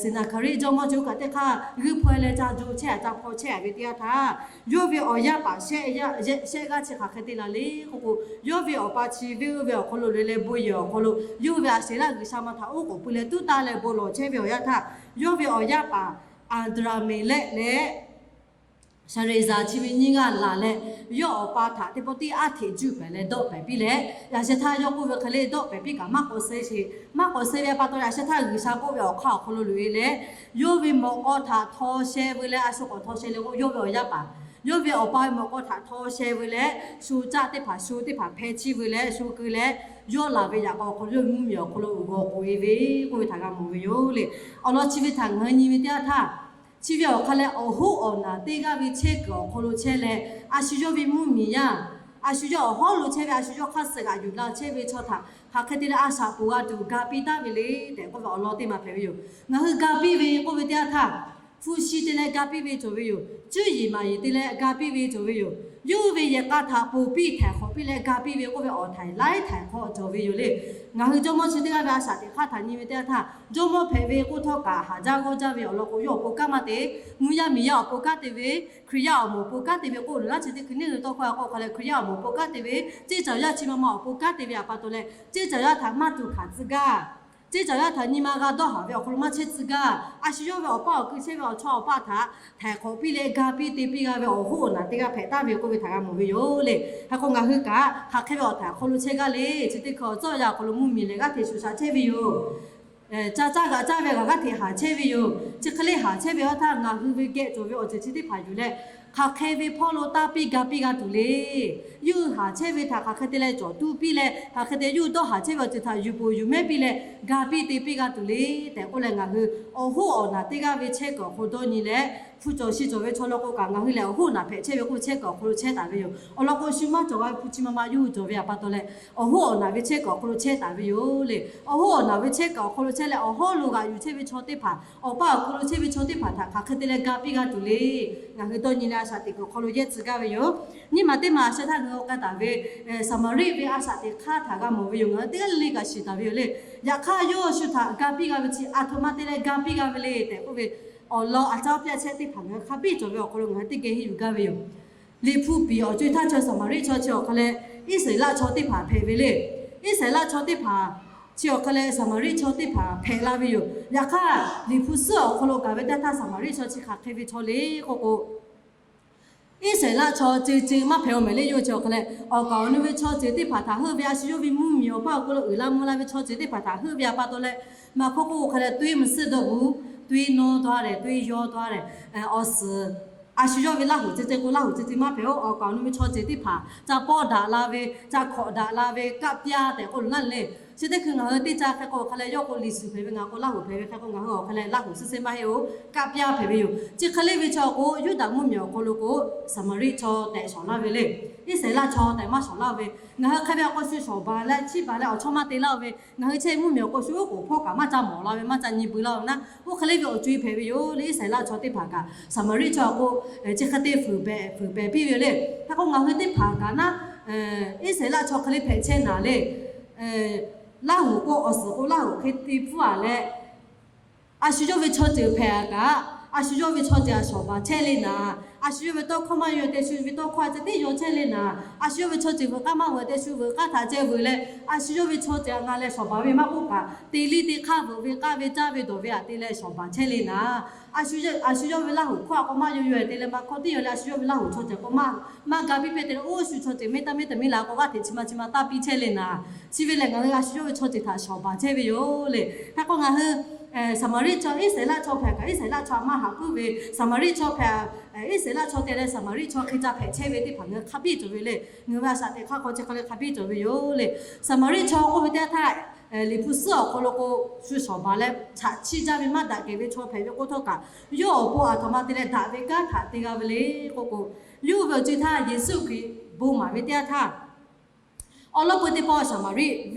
Seˍnaˍhkaˍriˆ jawˇmawˇ chi oˇ kaꞈ teˇ hk'aˇ g'uiˇ hpaw-e leh ca jo chehˇ a ca hpaw chehˇ a ve teˇ yanˇ htaˇ, yawˇ ve awˬ yaˇ paˍ shehˆ g'aˇ chi hk'aˬ hk'e te la le k'oˆ k'o, yawˇ ve awˬ pa chi venˇ oˇ ve awˬ hk'aw lo loꞈ-e leh bon yehˬ awˬ hk'aw lo yawˇ hui ve a shehˍ laˇ G'uiˬsha ma htaꞈ oˉ k'oˍ pui leh tuˉ taˇ leh bon lawˬ chehˇ ve awˬ yanˇ htaˇ, yawˇ ve awˬ yaˇ paˍ Aˍdraˍmeˍlehˆ leh Shaˍreˍzaˍ chi ve nyiˇ g'aˇ laˬ leh, yawˇ awˬ pa htaꞈ teˇ pawˆ tiˉ aˉ hteꞈ juˇ pehˍ leh dawˆ pehˍ piˇ leh, yaꞈ sheh htaˇ yawˇ k'oˆ ve hk'e le dawˆ pehˍ piˇ kaꞈ maˇ k'awꞈ suh sheˍ. Maˇ k'awꞈ suh ve pa taw yaꞈ sheh htaˇ G'uiˬsha k'oˆ ve awˬ hk'aˇ awˬ hk'aw lo loꞈ-e leh, yawˇ ve mawꞈ k'aw htaꞈ htaw sheh veu leh a shu k'awꞈ htaw sheh le k'o, yawˇ ve awˬ yaˇ paˍ yawˇ ve awˬ pa ve mawꞈ k'aw htaꞈ htaw sheh veu leh shu caˆ teˇ hpaˍ shu teˇ hpaˍ hpeh chiˇ veu leh shu keu leh, yawˇ laˬ ve yaꞈ k'aw awˬ hk'aw lo yawˇ ve mvuhˇmiˬ awˬ hk'aw lo uiˍ g'awˬ k'oꞈ-e ve k'oˆ ve htaꞈ g'a mawˬ ve yoˬ le. Awˬ lawn chi ve htaꞈ ngaˬ hui nyi ve teˇ yanˇ htaˇ, chi ve awˬ hk'aˇ leh awˬ hoˉ awˬ naˬ teˇ g'aˇ ve chehˇ kuiˬ awˬ hk'aw lo chehˇ leh, a shu yawˇ ve mvuhˇmiˬ yaˇ, a shu yawˇ awˬ hawˉ lo chehˇ ve a shu yawˇ hk'aˇ suh g'aꞈ yuˬ la chehˇ ve chaw htaꞈ hk'aˬ hk'e te leh a shaꞈ poˬ g'a tuˬ ga piˇ taˍ ve le tehꞈ k'oˆ ve awˬ lawn teˇ ma hpehꞈ ve yoˬ. Ngaˬ hui ga piˇ ve k'oˆ ve teˇ yanˇ htaˇ, hpu shi te leh ga piˇ ve cawˬ ve yoˬ. Cuˇ yiˍ maˍ yiˍ te leh ga piˇ ve cawˬ ve yoˬ. Yawˇ hui ve yehˬ k'a htaꞈ ponˬ piˇ htaiˍ hk'awꞈ piˇ leh ga piˇ ve k'oˆ ve awˬ htaiˍ laiˉ htaiˍ hk'awꞈ cawˬ ve yoˬ le. Ngaˬ hui jawˇmawˇ chi teˇ g'aˇ ve a shaꞈ teꞈ hk'aˇ htaꞈ nyi ve teˇ yanˇ htaˇ, jawˇmawˇ hpehꞈ ve k'oˆ htawˇ kaꞈ haˍ jaˇ g'awˇ jaˇ ve awˬ lawn k'o, yawˇ awˬ pon kanˉ maˇ te. Mvuhˇ yaˇ miˬ yaˇ awˬ pon kanˉ te ve, Hkriꞈ yaˇ awˬ moˍ awˬ pon kanˉ te ve k'oˆ, luˬ laˇ chi teˇ hkui neˇ hui tawˇ hkawˇ a k'o hk'a leh Hkriꞈ yaˇ awˬ moˍ awˬ pon kanˉ te ve, ceˇ caˬ yaˇ chi ma ma awˬ pon kanˉ te ve htaꞈ pa taw leh, ceˇ caˬ yaˇ htaꞈ maˇ tuˬ hkanˍ tcuh gaˇ. Ceˇ caˬ yaˇ htaꞈ nyi ma g'a dawˇ haˍ ve awˬ hk'aw lo maˇ chehˇ tcuh gaˇ. A shu yawˇ ve awˬ paˇ awˬ kui chehˇ ve awˬ chawˇ awˬ paˇ htaꞈ htaiˍ hk'awꞈ piˇ leh ga piˇ te piˇ g'a ve awˬ hoˉ awˬ naˬ teˇ g'aˇ hpehꞈ taˍ ve k'oˆ ve htaꞈ g'a mawˬ ve yoˬ le. Hk'e k'o ngaˬ hui kaꞈ hk'aˬ hk'e ve awˬ htaiˍ awˬ hk'aw lo chehˇ gaˇ le. Chi teˇ hkui awˬ tcuhˉ awˬ yanˇ awˬ hk'aw lo mvuhˇmiˬ lehˬ g'aˇ hteꞈ shuˍ shaꞈ chehˇ ve yoˬ. Caˇ caˇ g'aꞈ caˇ ve g'aꞈ g'aˇ hteꞈ haˍ chehˇ ve yoˬ. Chi hk'e le haˍ chehˇ ve awˬ htaˇ ngaˬ hui ve geh cawˬ ve awˬ ceuˬ chi teˇ hpaˍ yuˬ leh, hk'aˬ hk'e ve hpawˇ lo taˇ piˇ ga piˇ g'a tuˬ le. Yawˇ hui haˍ chehˇ ve htaꞈ hk'aˬ hk'e te leh cawˬ tuˇ piˇ leh, hk'aˬ hk'e te yawˇ hui dawˇ haˍ chehˇ ve awˬ ceuˬ htaꞈ yuˬ poˬ yuˬ mehˉ piˇ leh ga piˇ te piˇ g'a tuˬ le tehꞈ k'oˆ leh, ngaˬ hui awˬ hoˉ awˬ naˬ teˇ g'aˇ ve chehˇ kuiˬ awˬ hk'aw dawˇ nyi leh, hpu cawˬ shi cawˬ ve chaw law k'o kaꞈ ngaˬ hui lehˬ awˬ hoˉ awˬ naˬ hpehꞈ chehˇ ve k'oˆ ve chehˇ kuiˬ awˬ hk'aw lo chehˇ taˍ ve yoˬ. Awˬ lawn k'o shu maˇ cawˬ g'a ve hpu chi ma ma yawˇ hui cawˬ ve htaꞈ pa taw leh, awˬ hoˉ awˬ naˬ ve chehˇ kuiˬ awˬ hk'aw lo chehˇ taˍ ve yoˬ le. Awˬ hoˉ awˬ naˬ ve chehˇ kuiˬ awˬ hk'aw lo chehˇ leh awˬ hawˉ lo g'aꞈ yuˬ chehˇ ve chaw teˇ hpaˍ, awˬ paˇ awˬ kui lo chehˇ ve chaw teˇ hpaˍ htaꞈ hk'aˬ hk'e te leh ga piˇ g'a tuˬ le. Ngaˬ hui dawˇ nyi leh a shaꞈ teꞈ kuiˬ awˬ hk'aw lo yehˇ tcuh gaˇ ve yoˬ. Nyiˇ maˬ teˇ maˬ a sheh htaˇ ngaˬ hui k'ai taˍ ve Saˍmaˍriˆ ve a shaꞈ teꞈ hk'aˇ htaꞈ g'a mawˬ ve yoˬ. Ngaˬ hui teˇ g'aˇ le le kaꞈ shiˍ taˍ ve yoˬ le. Yaꞈ hk'aˇ yawˇ shu htaꞈ ga piˇ g'a ve chi a htoꞈ ma te leh ga piˇ g'a ve le tehꞈ k'oˆ ve awˬ lawn a caˇ pyaˇ chehˇ teˇ hpaˍ ngaˬ hui hk'a biˇ cawˬ ve awˬ hk'aw lo ngaˬ hui teˇ geh henˇ yuˬ gaˇ ve yoˬ. Liꞈ hpu piˍ awˬ co-e htaˇ chaw Saˍmaˍriˆ chaw chi awˬ hk'a leh Iˉsaˍreˍlaˆ chaw teˇ hpaˍ hpehꞈ ve le. Iˉsaˍreˍlaˆ chaw teˇ hpaˍ chi awˬ hk'a leh Saˍmaˍriˆ chaw teˇ hpaˍ hpehꞈ la ve yoˬ. Yaꞈ hk'aˇ Liꞈ hpu suhˉ awˬ hk'aw lo gaˬ ve teˇ htaˇ Saˍmaˍriˆ chaw chi hk'aˬ hk'e ve chaw le k'oˆ k'o, Iˉsaˍreˍlaˆ chaw ceuˬ ceuˬ maˇ hpehꞈ-oˬ mehˍ le. Yawˇ chi awˬ hk'a leh awˬ kaˍ awˬ nu ve chaw ceuˬ teˇ hpaˍ htaꞈ heuˆ ve, a shu yawˇ ve mvuhˇmiˬ awˬ paˇ awˬ hk'aw lo uiˍ la mvuh la ve chaw ceuˬ teˇ hpaˍ htaꞈ heuˆ ve htaꞈ pa taw leh, maˇ hk'oˆ k'oˆ hk'a leh tuiˇ mvuh suhˆ dawˇ gu, tuiˇ nawˇ taw a leh tuiˇ yaw taw a leh, awˬ suhˍ a shu yawˇ ve Laˇhuˍ ceh ceh k'o Laˇhuˍ ceh ceh maˇ hpehꞈ-oˬ. Awˬ kaˍ awˬ nu ve chaw ceuˬ teˇ hpaˍ ca pawˇ daꞈ la ve, ca hkawꞈ daꞈ la ve, kaˆ pyaˇ tehꞈ k'oˆ loˬ laˇ le. Chi teˇ hkui ngaˬ hui teˇ caˇ hk'e k'o hk'a leh yawˇ k'o liꞈ suhˍ hpehꞈ ve, ngaˬ k'o Laˇ huˍ hpehꞈ ve hk'e k'o ngaˬ hui awˬ hk'a leh Laˇ huˍ suhˉ sehˉ maˇ heˆ-oˬ, kaˆ piˇ hpehꞈ ve yoˬ. Chi hk'e le ve chaw k'o Yuˇdaꞈ mvuhˇmiˬ awˬ hk'aw lo k'o Saˍmaˍriˆ chaw tehꞈ shawˍ laˇ ve le. Iˉsaˍreˍlaˆ chaw tehꞈ maˇ shawˍ laˇ-oˬ ve. Ngaˬ hui hk'e ve awˬ k'o shu shawˍ baˬ leh chiˇ baˬ leh awˬ chawˇ maˇ te laˇ-oˬ ve. Ngaˬ hui chehˇ mvuhˇmiˬ awˬ k'o shu oˉ k'oˍ hpawˇ kaꞈ maˇ ca mawˬ la ve, maˇ ca nyi bui laˇ-oˬ naˉ, oˇ hk'e le ve awˬ co-e hpehꞈ ve yoˬ le. Iˉsaˍreˍlaˆ chaw teˇ hpaˍ kaꞈ Saˍmaˍriˆ chaw k'o chi hk'e te fuiˍ pehˍ fuiˍ pehˍ piˇ ve yoˬ le. Hk'e k'o ngaˬ hui teˇ hpaˍ kaꞈ naˉ, Iˉsaˍreˍlaˆ chaw hk'e le hpehꞈ chehˇ naˍ le. Laˇ huˍ k'o awˬ suhˍ k'o Laˇ huˍ hk'e te pfuhˇ-a leh, a shu yawˇ ve chaw ceuˬ hpehꞈ-a kaꞈ, a shu yawˇ ve chaw ceuˬ a shawˍ baˬ chehˇ le naˍ. A shu yawˇ ve tawˇ hkawˇ maˇ yawˇ te shu ve tawˇ hkawˇ a ceh tiˉ yaw chehˇ le naˍ. A shu yawˇ ve chaw ceuˬ veuꞈ k'aˇ maˇ veuꞈ te shu veuꞈ k'aˇ htaꞈ ceh veuꞈ leh, a shu yawˇ ve chaw ceuˬ a na leh shawˍ baˬ ve maˇ k'oˆ kaꞈ, te liˇ te hk'aˇ veuꞈ ve k'aˇ ve caˇ ve dawˬ ve aꞈ te leh shawˍ baˬ chehˇ le naˍ. A shu yawˇ ve Laˇ huˍ hkawˇ a k'o maˇ yaw yaw-e te leh maˇ hkawˇ tiˉ yaw leh a shu yawˇ ve Laˇ huˍ chaw ceuˬ k'o maˇ maˇ ga piˇ pehˇ te leh oˇ shu chaw ceuˬ meˇ taˇ meˇ taˇ miˇ la k'o g'aˇ hteꞈ chi ma chi ma taˇ piˇ chehˇ le naˍ. Chi ve lehˬ ngaˬ hui a shu yawˇ ve chaw ceuˬ htaꞈ shawˍ baˬ chehˇ ve yoˬ le. Hk'e k'o ngaˬ hui Saˍmaˍriˆ chaw, Iˉsaˍreˍlaˆ chaw hpehꞈ kaꞈ Iˉsaˍreˍlaˆ chaw a maˇ haꞈ puiˉ ve, Saˍmaˍriˆ chaw hpehꞈ, Iˉsaˍreˍlaˆ chaw te leh Saˍmaˍriˆ chaw hk'e ca hpehꞈ chehˇ ve teˇ hpaˍ ngaˬ hui hk'a biˇ cawˬ ve le. Ngaˬ hui ve a shaꞈ teꞈ hk'aˇ hk'aw chi hk'a le hk'a biˇ cawˬ ve yoˬ le. Saˍmaˍriˆ chaw k'oˆ ve teˇ yanˇ htaˇ, Liꞈ hpu suhˉ awˬ hk'aw lo k'o shu shawˍ baˬ leh chaꞈ chiˇ jaˇ ve maˇ daꞈ kehˬ ve chaw hpehꞈ ve k'oˆ htawˇ kaꞈ, yawˇ awˬ pon aˬ htoꞈ ma te leh daꞈ ve kanˉ htaꞈ te g'a ve le k'oˆ k'o, yawˇ hui ve awˬ ceuˬ htaˇ Yeˍsuˆ Hkriꞈ bon maˍ ve teˇ yanˇ htaˇ, awˬ lawˉ peuˬ teˇ pawˆ Saˍmaˍriˆ,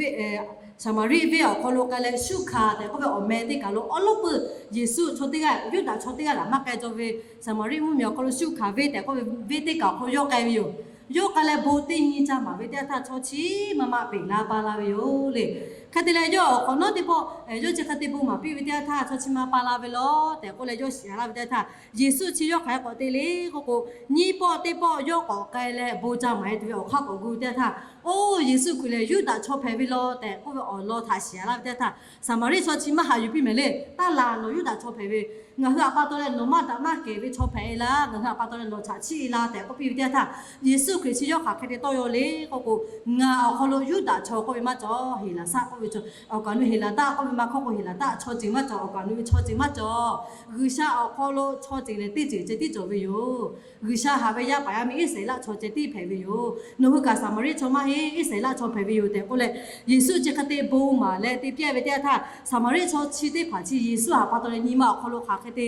Saˍmaˍriˆ venˇ awˬ hk'aw lo k'ai leh Suˇhkaˍ tehꞈ k'oˆ ve awˬ meh teˇ kaˬ lo awˬ lawˉ peuˬ Yeˍsuˆ chaw teˇ g'aˇ, Yuˇdaꞈ chaw teˇ g'aˇ kaꞈ maˇ k'ai jaw ve, Saˍmaˍriˆ mvuhˇmiˬ awˬ hk'aw lo Suˇhkaˍ venˇ tehꞈ k'oˆ ve venˇ teˇ kaˬ awˬ hk'aw lo yawˇ k'ai ve yoˬ. Yawˇ k'ai leh bon teˇ nyi ca maˍ ve teˇ yanˇ htaˇ chaw chi ma ma peꞈ la pa la ve yoˬ le. Hk'e te leh yawˇ awˬ hk'awꞈ nawˉ teˇ pawˆ yawˇ chi hk'e te bon maˍ piˇ ve teˇ yanˇ htaˇ chaw chi ma pa la ve lawˬ tehꞈ k'oˆ leh yawˇ shiˍ laˇ ve teˇ yanˇ htaˇ, Yeˍsuˆ chi yawˇ hk'aˬ hk'e k'awꞈ te le k'oˆ k'o, nyiˇ pawˆ teˇ pawˆ yawˇ k'awꞈ k'ai leh bon ca maˍ e tuˬ ve awˬ hk'aˇ k'awꞈ gu teˇ yanˇ htaˇ, Oˇ, Yeˍsuˆ Hkriꞈ lehˬ Yuˇdaꞈ chaw hpehꞈ ve lawˬ tehꞈ k'oˆ ve awˬ lawn htaꞈ shiˍ laˇ ve teˇ yanˇ htaˇ, Saˍmaˍriˆ chaw chi maˇ haꞈ yuˬ piˇ mehˍ le. Taˇ laˬ, nawˬ Yuˇdaꞈ chaw hpehꞈ ve, ngaˬ hui aꞈ pa taw leh nawˬ maˇ daꞈ maˇ kehˬ ve chaw hpehꞈ e laˇ, ngaˬ hui aꞈ pa taw leh nawˬ chaꞈ chiˇ e laˇ tehꞈ k'oˆ piˇ ve teˇ yanˇ htaˇ, Yeˍsuˆ Hkriꞈ chi yawˇ hk'aˬ hk'e te tawˇ yaw le k'oˆ k'o, ngaˬ awˬ hk'aw lo Yuˇdaꞈ chaw k'oˆ ve maˇ cawˬ, Heˍlaˍsaˆ k'oˆ ve, awˬ kaˍ awˬ nu Heˍlaˍsaˆ k'oˆ ve maˇ hkawˇ k'o Heˍlaˍsaˆ chaw ceuˬ maˇ cawˬ, awˬ kaˍ awˬ nu ve chaw ceuˬ maˇ cawˬ. G'uiˬsha awˬ hk'aw lo chaw ceuˬ lehˬ teˇ ceuˬ ceh tiˉ cawˬ ve yoˬ. G'uiˬsha haꞈ ve yaˇ paˍ yaˇ miˇ Iˉsaˍreˍlaˆ chaw ceh tiˉ hpehꞈ ve yoˬ. Nawˬ hui kaꞈ Saˍmaˍriˆ chaw maˇ heˆ, Iˉsaˍreˍlaˆ chaw hpehꞈ ve yoˬ tehꞈ k'oˆ leh, Yeˍsuˆ chi hk'e te bon maˍ leh te piˇ ve teˇ yanˇ htaˇ, Saˍmaˍriˆ chaw chi teˇ hpaˍ chi Yeˍsuˆ htaꞈ pa taw leh nyi ma awˬ hk'aw lo hk'aˬ hk'e te,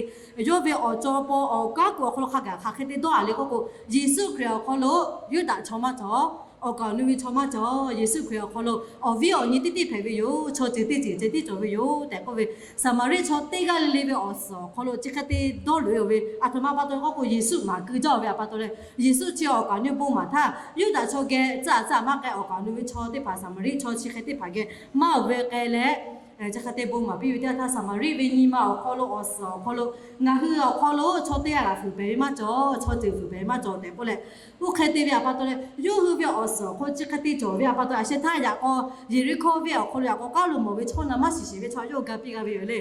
yawˇ ve awˬ caw paw awˬ kaˉ kuiˬ awˬ hk'aw lo hk'a gaˬ hk'aˬ hk'e te dawˇ a le k'oˆ k'o, Yeˍsuˆ Hkriꞈ awˬ hk'aw lo Yuˇdaꞈ chaw maˇ cawˬ, awˬ kaˍ awˬ nu ve chaw maˇ cawˬ. Yeˍsuˆ Hkriꞈ awˬ hk'aw lo awˬ viˉ awˬ nyi teˇ teˇ hpehꞈ ve yoˬ. Chaw ceuˬ teˇ ceuˬ ceh tiˉ cawˬ ve yoˬ tehꞈ k'oˆ ve, Saˍmaˍriˆ chaw teˇ g'aˇ le le ve awˬ suhˍ awˬ hk'aw lo chi hk'e te dawˇ loꞈ e ve aˬ htoꞈ ma pa taw k'oˆ k'o, Yeˍsuˆ maˍ keu jaˇ ve aꞈ pa taw leh, Yeˍsuˆ chi awˬ kaˍ awˬ nu bon maˍ htaˇ, Yuˇdaꞈ chaw geh tcuhˉ aꞈ tcuhˉ aꞈ maˇ k'ai, awˬ kaˍ awˬ nu ve chaw teˇ hpaˍ Saˍmaˍriˆ chaw chi hk'e teˇ hpaˍ geh maˇ oˬ ve k'ai leh, chi hk'e te bon maˍ piˇ ve teˇ yanˇ htaˇ, Saˍmaˍriˆ ve nyi ma awˬ hk'aw lo awˬ suhˍ awˬ hk'aw lo ngaˬ hui awˬ hk'aw lo chaw teˇ g'aˇ kaꞈ fuiˍ pehˍ ve maˇ cawˬ, chaw ceuˬ fuiˍ pehˍ ve maˇ cawˬ tehꞈ k'oˆ leh, oˇ hk'e te ve aꞈ pa taw leh yawˇ hui ve awˬ suhˍ awˬ hk'aw chi hk'e te cawˬ ve aꞈ pa taw, aˬ sheh htaˇ yaꞈ k'aw Yeˍriˆhkoˇ venˇ awˬ hk'aw lo yaꞈ k'aw k'aˉ lo mawˬ ve chaw naˬ maˇ shiˍ shehˍ ve chaw yawˇ hui ga piˇ g'a ve yoˬ le.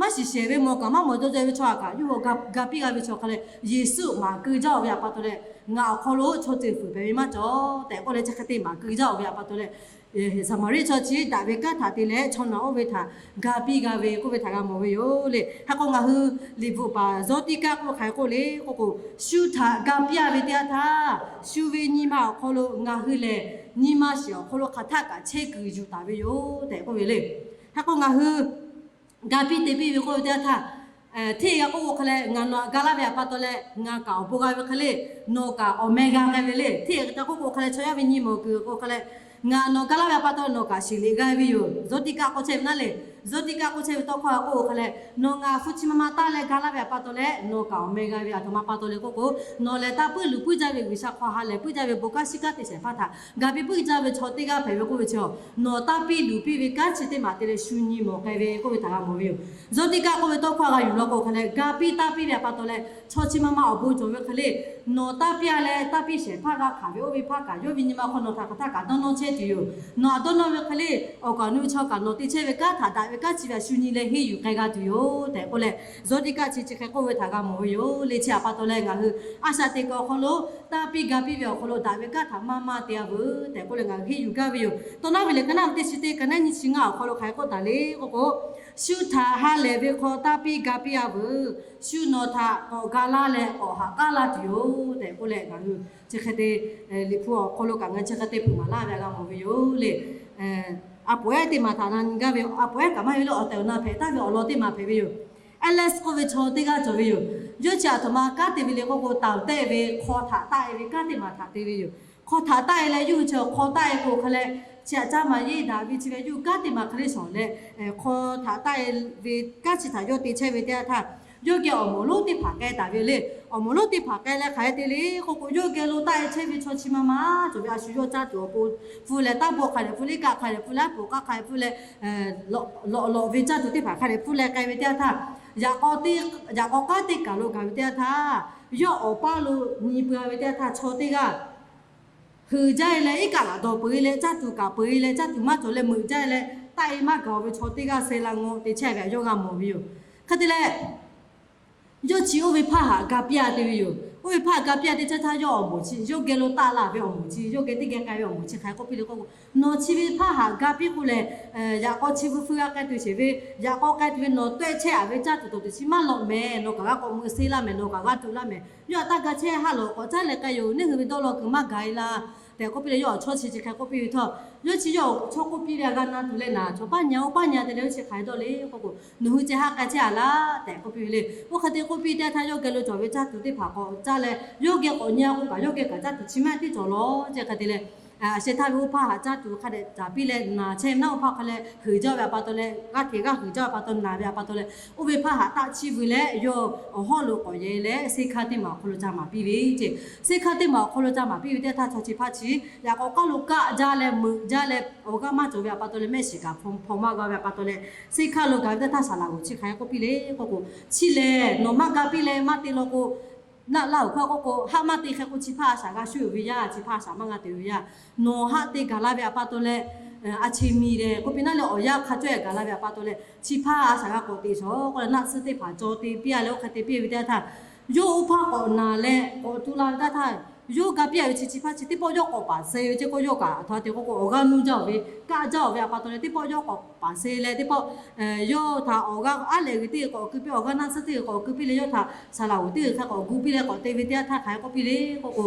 Maˇ shiˍ shehˍ ve mawˬ kaꞈ maˇ mawˬ jaw jaw ve chaw aꞈ kaꞈ yawˇ hui ga piˇ g'a ve chaw hk'a leh, Yeˍsuˆ maˍ keu jaˇ-oˬ ve aꞈ pa taw leh, ngaˬ awˬ hk'aw lo chaw ceuˬ fuiˍ pehˍ ve maˇ cawˬ tehꞈ k'oˆ leh chi hk'e te maˍ keu jaˇ-oˬ ve aꞈ pa taw leh, Saˍmaˍriˆ chaw chi daꞈ ve kanˉ htaꞈ te leh chaw naˬ oˇ ve htaꞈ ga piˇ g'a ve k'oˆ ve htaꞈ g'a mawˬ ve yoˬ le. Hk'e k'o ngaˬ hui liꞈ bvuhꞈ paˍ Zawˇtiˆkaˆ k'oˆ hk'aˬ hk'e k'oˆ le k'oˆ k'o, shu htaꞈ ga piˇ a ve teˇ yanˇ htaˇ, shu ve nyi ma awˬ hk'aw lo ngaˬ hui lehˬ nyi ma shiˍ awˬ hk'aw lo hk'aˬ htaˆ kaꞈ chehˇ kuiˬ yuˬ taˍ ve yoˬ tehꞈ k'oˆ ve le. Hk'e k'o ngaˬ hui ga piˇ te piˇ ve k'oˆ ve teˇ yanˇ htaˇ, hteˇ g'a k'oˆ k'o hk'a leh ngaˬ nawˬ htaꞈ ga laˇ ve aꞈ pa taw leh ngaˬ kaꞈ awˬ bon g'a ve hk'e le, nawˬ kaꞈ awˬ meh g'a k'ai ve le. Hteˇ g'a k'oˆ k'o hk'a leh chaw yaˇ ve nyi mawˬ kuiˬ k'o hk'a leh, ngaˬ nawˬ ga laˇ ve aꞈ pa taw nawˬ kaꞈ shiˍ liꞈ g'a ve yoˬ. Zawˇtiˆkaˆ k'oˆ chehˇ ve naˉ le. Zawˇtiˆkaˆ k'oˆ chehˇ ve tawˇ hkawˇ k'oˆ k'o hk'a leh, nawˬ ngaˬ hpu chi ma ma taˇ leh ga laˇ ve aꞈ pa taw leh nawˬ kaꞈ awˬ meh g'a ve aˬ htoꞈ ma pa taw le k'oˆ k'o, nawˬ lehˬ taˇ puiˉ luˬ puiˉ jaˇ ve G'uiˬsha hk'aw ha lehˬ puiˉ jaˇ ve bon kanˉ shiˉ kanˉ te shehˍ hpaˇ htaꞈ ga piˇ puiˉ jaˇ ve chaw teˇ g'aˇ hpehꞈ ve k'oˆ ve chi, nawˬ taˇ piˇ luˬ piˇ ve kanˉ chi teˇ maˬ te leh shu nyi mawˬ k'ai ve k'oˆ ve htaꞈ g'a mawˬ ve yoˬ. Zawˇtiˆkaˆ k'oˆ ve tawˇ hkawˇ g'a yuˬ law k'o hk'a leh, ga piˇ taˇ piˇ ve aꞈ pa taw leh chaw chi ma ma awˬ bon cawˬ ve hk'e le, nawˬ taˇ piˇ a leh taˇ piˇ shehˍ hpaˇ g'a hkanˍ ve oˇ ve hpaˇ kaꞈ yawˇ ve nyi ma hk'aw nawˬ htaꞈ hk'aˬ htaˆ kaꞈ dawˇ nawˇ chehˇ tuˬ yoˬ. Nawˬ htaꞈ dawˇ nawˇ ve hk'e le, awˬ kaˍ awˬ nu ve chaw kaꞈ nawˬ te chehˇ ve kanˉ htaꞈ daꞈ ve kanˉ chi ve aꞈ shu nyi leh henˇ yuˬ k'ai g'a tuˬ yoˬ tehꞈ k'oˆ leh, Zawˇtiˆkaˆ chi chi hk'e k'oˆ ve htaꞈ g'a mawˬ ve yoˬ le. Chi aꞈ pa taw leh ngaˬ hui a shaꞈ teꞈ kuiˬ awˬ hk'aw lo taˇ piˇ ga piˇ ve awˬ hk'aw lo daꞈ ve kanˉ htaꞈ maˇ maˇ te a veuˬ tehꞈ k'oˆ leh ngaˬ hui henˇ yuˬ gaˇ ve yoˬ. Tawˇ naˉ ve lehˬ ka naˉ ve teˇ chi teˇ ka naˉ nyi chi ngaˇ awˬ hk'aw lo hk'aˬ hk'e k'oˆ taˍ le k'oˆ k'o, shu htaꞈ ha lehˬ ve hk'aw taˇ piˇ ga piˇ a veuˬ. Shu nawˬ htaꞈ k'awꞈ ga laˇ leh k'awꞈ haꞈ k'aˉ laˇ tuˬ yoˬ tehꞈ k'oˆ leh ngaˬ hui chi hk'e te, Liꞈ hpu awˬ hk'aw lo kaꞈ ngaˬ chi hk'e te hpeuꞈ maˍ laˇ ve aꞈ g'a mawˬ ve yoˬ le. A poˍ ehˉ teˇ maˬ htaꞈ na nyi gaˇ ve, a poˍ ehˉ kaꞈ maˇ heˆ ve le, awˬ tehˬ awˬ na hpehꞈ taˍ ve awˬ lawn teˇ maˬ hpehꞈ ve yoˬ. Alice k'oˆ ve chaw teˇ g'aˇ cawˬ ve yoˬ. Yawˇ chi aˬ htoꞈ ma kanˉ te ve le k'oˆ k'o, taˍ tehˆ ve hk'aw htaꞈ taˆ e ve kanˉ teˇ maˬ htaꞈ te ve yoˬ. Hk'aw htaꞈ taˆ e leh yawˇ hui chi hk'aw taˆ e k'o hk'a leh, chi aꞈ caˇ maˍ yeˇ daꞈ ve chi ve yawˇ hui kanˉ teˇ maˬ hk'e le shawˍ leh, hk'aw htaꞈ taˆ e ve kanˉ chi htaꞈ yawˇ te chehˇ ve teˇ yanˇ htaˇ, yawˇ geh awˬ moˍ lonˉ teˇ hpaˍ k'ai taˍ ve le. Awˬ moˍ lonˉ teˇ hpaˍ k'ai leh hk'aˬ hk'e te le k'oˆ k'o, yawˇ geh lo taˆ e chehˇ ve chaw chi ma ma cawˬ ve a shu yawˇ caˇ tuˬ awˬ pon, hpu leh taˇ bawˆ hk'a leh hpu le, kaˆ hk'a leh hpu le, aˉ poˍ k'aˆ hk'a leh hpu leh, lawꞈ lawꞈ ve caˇ tuˬ teˇ hpaˍ hk'a leh hpu leh k'ai ve teˇ yanˇ htaˇ, yaꞈ k'aw kanˉ teˇ kaˬ lo gaˬ ve teˇ yanˇ htaˇ, yawˇ awˬ paˇ lo nyi peuˬ ve teˇ yanˇ htaˇ, chaw teˇ g'aˇ heuˬ jaˇ e leh iˉ kaˆ laꞈ dawˬ peuˬ e leh caˇ tuˬ kaꞈ peuˬ e leh caˇ tuˬ maˇ cawˬ leh meuꞈ jaˇ e leh taˆ e maˇ gaˬ ve chaw teˇ g'aˇ seh la ngaw te chehˇ ve htaꞈ yawˇ g'a mawˬ ve yoˬ. Hk'e te leh, yawˇ chi oˇ ve hpaˇ htaꞈ ga piˇ a te ve yoˬ. Oˇ ve hpaˇ htaꞈ ga piˇ a te chehˇ htaˇ, yawˇ awˬ moˍ chi, yawˇ geh lo taˆ la ve awˬ moˍ chi, yawˇ geh teˇ geh k'ai ve awˬ moˍ chi hk'aˬ hk'e k'oˆ piˇ le k'oˆ k'o, nawˬ chi ve hpaˇ htaꞈ ga piˇ k'o lehˬ, yaꞈ k'aw chi beuꞈ hpu g'a k'ai tuˬ sheˍ ve, yaꞈ k'aw k'ai tuˬ ve nawˬ tawˆ e chehˇ a ve caˇ tuˬ tawˍ tuˬ chi maˇ lawꞈ mehˍ. Nawˬ kaꞈ g'a k'awꞈ meuꞈ seh laˇ mehˍ, nawˬ kaꞈ g'a tuꞈ laˇ mehˍ. Yawˇ htaꞈ taˇ ga chehˇ ha lawˬ k'awꞈ caˉ leh k'ai yoˬ. Neˇ hui ve dawˇ law kuiˬ maˇ gaˬ e laˇ tehꞈ k'oˆ piˇ leh, yawˇ awˬ chawˇ chi chi hk'aˬ hk'e k'oˆ piˇ ve htawˇ, yawˇ chi yawˇ awˬ chawˇ k'oˆ piˇ ve htaꞈ g'a na tuˬ leh naˍ, chaw paˇ nyi a oˇ paˇ nyi a te leh yawˇ chi hk'aˬ hk'e dawˇ le k'oˆ k'o, nawˬ hui ceh haˆ k'ai chehˇ a laˇ tehꞈ k'oˆ piˇ ve le. Oˇ hk'e te k'oˆ piˇ teˇ yanˇ htaˇ, yawˇ geh lo cawˬ ve caˇ tuˬ teˇ hpaˍ k'awꞈ caˇ leh, yawˇ geh k'awꞈ nyi a k'o kaꞈ yawˇ geh kaꞈ caˇ tuˬ chi maˇ tiˉ cawˬ lawˬ ceh hk'e te leh, a sheh htaˇ ve oˇ hpaˇ htaꞈ caˇ tuˬ hk'a dehꞈ caˍ piˇ leh naˍ chehˇ ve naˉ oˇ hpaˇ hk'a leh heuˬ jaˇ ve a pa taw leh, g'aˇ hteꞈ g'aˇ heuˬ jaˇ ve a pa taw naˍ ve a pa taw leh, oˇ ve hpaˇ htaꞈ taˆ chiˇ veuˬ leh yawˇ awˬ hawˉ lo k'awꞈ yehˬ leh, seˇ hkaˇ teˇ maˬ awˬ hk'aw lo ca maˍ piˇ ve ceˇ. Seˇ hkaˇ teˇ maˬ awˬ hk'aw lo ca maˍ piˇ ve teˇ yanˇ htaˇ, chaw chi hpaˇ chi yaꞈ k'aw k'aˉ lo kaˆ jaˇ leh meuꞈ jaˇ leh awˬ g'aˇ maˇ cawˬ ve a pa taw leh, mehˆ shiˍ kaꞈ hpaw maˇ g'a ve a pa taw leh, seˇ hkaˇ lo gaˬ ve teˇ yanˇ htaˇ saˍ laꞈ g'oˍ chi hk'aˬ hk'e k'oˆ piˇ le k'oˆ k'o, chi lehˬ nawˬ maˇ ga piˇ leh maˇ te law k'o, naˆ laˇ oˬ hkawˇ k'oˆ k'o, haˆ maˇ te hk'e k'o chi hpaˇ a shaꞈ g'a shuˉ ve yaˇ, chi hpaˇ a shaꞈ maˇ g'a te ve yaˇ, nawˬ haˆ te gaˬ la ve a pa taw leh, a cheˇ miˬ lehˬ k'oˆ piˇ naˉ leh awˬ yanˇ hk'a cawˇ e gaˬ la ve a pa taw leh, chi hpaˇ a shaꞈ g'a k'awꞈ te shawˍ k'oˆ leh naˆ tsuhˇ teˇ hpaˍ caw te piˇ a leh oˇ hk'e te piˇ ve teˇ yanˇ htaˇ, yawˇ oˇ hpaˇ k'awꞈ naˍ leh k'awꞈ tu la ve teˇ htaˇ, yawˇ ga piˇ a ve chi chi hpaˇ chi teˇ pawˆ yawˇ k'awꞈ paˍ seh ve ceˇ k'o, yawˇ kaꞈ a htoꞈ ma te k'oˆ k'o awˬ g'aˇ nuˇ jaˇ oˬ ve, kaˆ jaˇ oˬ ve a pa taw leh teˇ pawˆ yawˇ k'awꞈ paˍ seh leh teˇ pawˆ yawˇ htaꞈ awˬ g'aˇ aˉ lehˬ g'uiˬ teˇ g'uiˬ k'awꞈ keu piˇ, awˬ g'aˇ naˆ tsuhˇ teˇ g'uiˬ k'awꞈ keu piˇ leh yawˇ htaꞈ saˍ laꞈ g'oˍ teˇ g'uiˬ hk'a k'awꞈ gu piˇ leh k'awꞈ te ve teˇ yanˇ htaˇ hk'aˬ hk'e k'oˆ piˇ le k'oˆ k'o,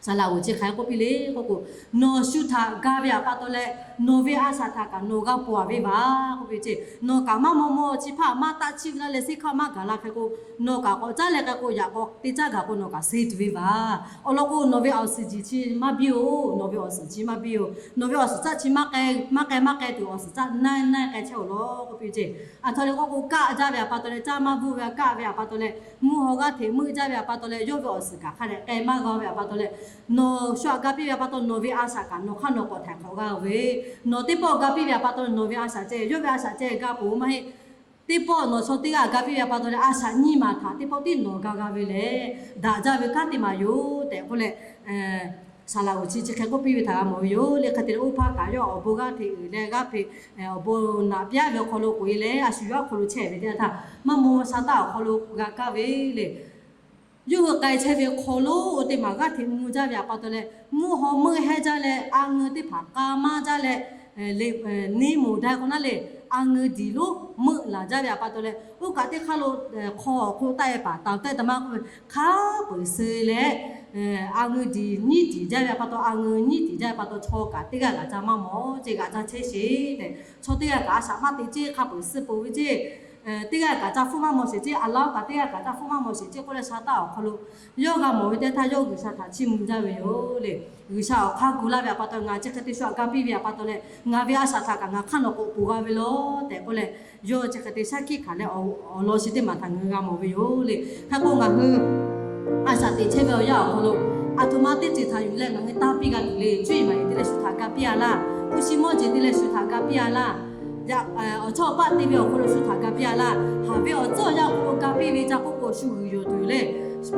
saˍ laꞈ g'oˍ chi hk'aˬ hk'e k'oˆ piˇ le k'oˆ k'o, nawˬ shu htaꞈ ga ve a pa taw leh, nawˬ ve a shaꞈ htaꞈ kaꞈ nawˬ g'a ponˬ a ve vaˬ k'oˆ piˇ ceˇ. Nawˬ kaꞈ maˇ maw maw chi hpaˇ maˇ taˆ chiˇ ve laˇ leh seˇ hkaˇ maˇ gaˬ la hk'e k'o, nawˬ kaꞈ k'awꞈ caˉ leh k'ai k'o yaꞈ k'aw te caˉ gaˬ k'o nawˬ kaꞈ seh tuˬ ve vaˬ. Awˬ lawn k'o nawˬ ve awˬ suhˍ jiˬ chi maˇ biˇ oˬ, nawˬ ve awˬ suhˍ chi maˇ biˇ oˬ, nawˬ ve awˬ suhˍ caˆ chi maˇ k'ai maˇ k'ai maˇ k'ai tuˬ awˬ suhˍ caˆ naˇ naˇ k'ai chehˇ oˬ law k'oˆ piˇ ceˇ. A htoꞈ ma te k'oˆ k'o kaˆ jaˇ ve a pa taw leh, caˇ maˇ bvuhˇ ve kaˆ ve a pa taw leh, mvuhˇ haw g'aˇ hteꞈ meuˆ jaˇ ve a pa taw leh, yawˇ ve awˬ suhˍ kaꞈ hk'a dehꞈ k'ai maˇ g'a ve a pa taw leh, nawˬ shu htaꞈ ga piˇ ve a pa taw nawˬ ve a shaꞈ kaꞈ nawˬ hk'aˇ nawˬ k'awꞈ htaiˍ hk'awꞈ g'a ve, nawˬ teˇ pawˆ ga piˇ ve a pa taw nawˬ ve a shaꞈ ceh yawˇ ve a shaꞈ ceh ga peuˬ maˇ heˆ. Teˇ pawˆ nawˬ chaw teˇ g'aˇ ga piˇ ve a pa taw leh a shaꞈ nyiˇ maˬ htaꞈ teˇ pawˆ tiˉ nawˬ ga g'a ve lehˬ, daꞈ jaˇ ve kanˉ teˇ maˬ yoˬ tehꞈ k'oˆ leh, saˍ laꞈ g'oˍ chi chi hk'e k'oˆ piˇ ve htaꞈ g'a mawˬ ve yoˬ le. Hk'e te leh oˇ hpaˇ kaꞈ yawˇ awˬ bon g'aˇ hteꞈ uiˍ leh g'aˇ hteꞈ awˬ bon naꞈ piˇ ve awˬ hk'aw lo k'oꞈ e leh a shu yawˇ awˬ hk'aw lo chehˇ ve teˇ yanˇ htaˇ, maˇ maw sha taˇ awˬ hk'aw lo g'a kaˇ ve le. Yawˇ hui k'ai chehˇ ve hk'aw lo oˇ teˇ maˬ g'aˇ hteꞈ mvuh jaˇ ve a pa taw leh, mvuhˇ haw meuˆ hehˉ jaˇ leh a ngeu teˇ hpaˍ k'a maˇ jaˇ leh, neˇ moˍ dai k'o naˉ le, a ngeu diˬ lonˉ meuˆ laˬ jaˇ ve a pa taw leh, oˇ kaꞈ teˇ hk'aˇ lo hk'aw awˬ hk'oˆ taˆ e paˍ taˍ tehˆ taˍ maˇ k'oˆ ve hk'a peu-eˬ suh leh, a ngeu diˬ nyiˉ tiˍ jaˇ ve a pa taw, a ngeu nyiˉ tiˍ jaˇ ve pa taw chaw kaꞈ teˇ g'aˇ kaꞈ ca maˇ mawˬ ceˇ, g'aꞈ ca chehˇ sheˍ tehꞈ, chaw teˇ g'aˇ kaꞈ a shaꞈ maˇ te ceˇ, hk'a peu-eˬ suh peuˬ ve ceˇ, teˇ g'aˇ kaꞈ ca hpfuhˇ maˇ mawˬ sheˍ ceˇ, a laˇ oˇ kaꞈ teˇ g'aˇ kaꞈ ca hpfuhˇ maˇ mawˬ sheˍ ceˇ k'oˆ leh sha taˇ awˬ hk'aw lo yawˇ g'a mawˬ ve teˇ htaˇ yawˇ G'uiˬsha htaꞈ chiˇ mvuh jaˇ ve yoˬ le. G'uiˬsha awˬ hk'aˇ gu laˇ ve a pa taw, ngaˬ chi hk'e te shu htaꞈ ga piˇ ve a pa taw leh, ngaˬ ve a shaꞈ htaꞈ kaꞈ ngaˬ hk'aˇ nawˬ k'awꞈ ponˬ g'a ve law tehꞈ k'oˆ leh, yawˇ chi hk'e te shaˉ hkiˆ hkanˍ leh awˬ lawn chi teˇ maˬ htaꞈ ngaˬ hui g'a mawˬ ve yoˬ le. Hk'e k'o ngaˬ hui a shaꞈ teꞈ chehˇ ve awˬ yanˇ awˬ hk'aw lo, a htoꞈ ma teˇ ceuˬ htaꞈ yuˬ leh ngaˬ hui tanˇ piˇ g'a tuˬ le. Cuˇ yiˍ maˍ yiˍ te leh shu htaꞈ ga piˇ a laˇ. Hpu shi mawˇ jeˬ te leh shu htaꞈ ga piˇ a laˇ. Awˬ chawˇ awˬ paˆ te ve awˬ hk'aw lo shu htaꞈ ga piˇ a laˇ. Haˍ ve awˬ tcuhˉ awˬ yanˇ awˬ hk'aw lo ga piˇ ve ca k'oˆ k'o shu g'uiˬ yoˬ tuˬ le.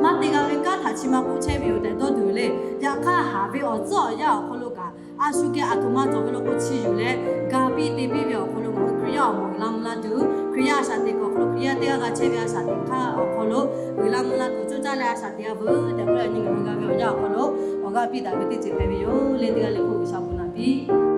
Maˇ te g'a ve kanˉ htaꞈ chi ma k'oˆ chehˇ ve yoˬ tehꞈ dawˇ tuˬ le. Yaꞈ hk'aˇ haˍ ve awˬ tcuhˉ awˬ yanˇ awˬ hk'aw lo kaꞈ a shu geh a htoꞈ ma cawˬ ve law k'o chi yuˬ leh ga piˇ te piˇ ve awˬ hk'aw lo ngaˬ hui Hkriꞈ yaˇ awˬ moˍ uiˍ la mvuh la tuˬ, Hkriꞈ yaˇ a shaꞈ teꞈ kuiˬ awˬ hk'aw lo, Hkriꞈ yaˇ teˇ g'aˇ g'a chehˇ ve a shaꞈ teꞈ hk'aˇ awˬ hk'aw lo uiˍ la mvuh la tuˬ coˇ caˇ leh a shaꞈ teꞈ g'a veuˬ tehꞈ k'oˆ leh, nyi ngaˬ hui g'a ve awˬ yanˇ awˬ hk'aw lo awˬ g'aˇ piˇ daꞈ ve teˇ ceuˬ hpehꞈ ve yoˬ le. Teˇ g'aˇ le k'o G'uiˬsha bon naꞈ piˇ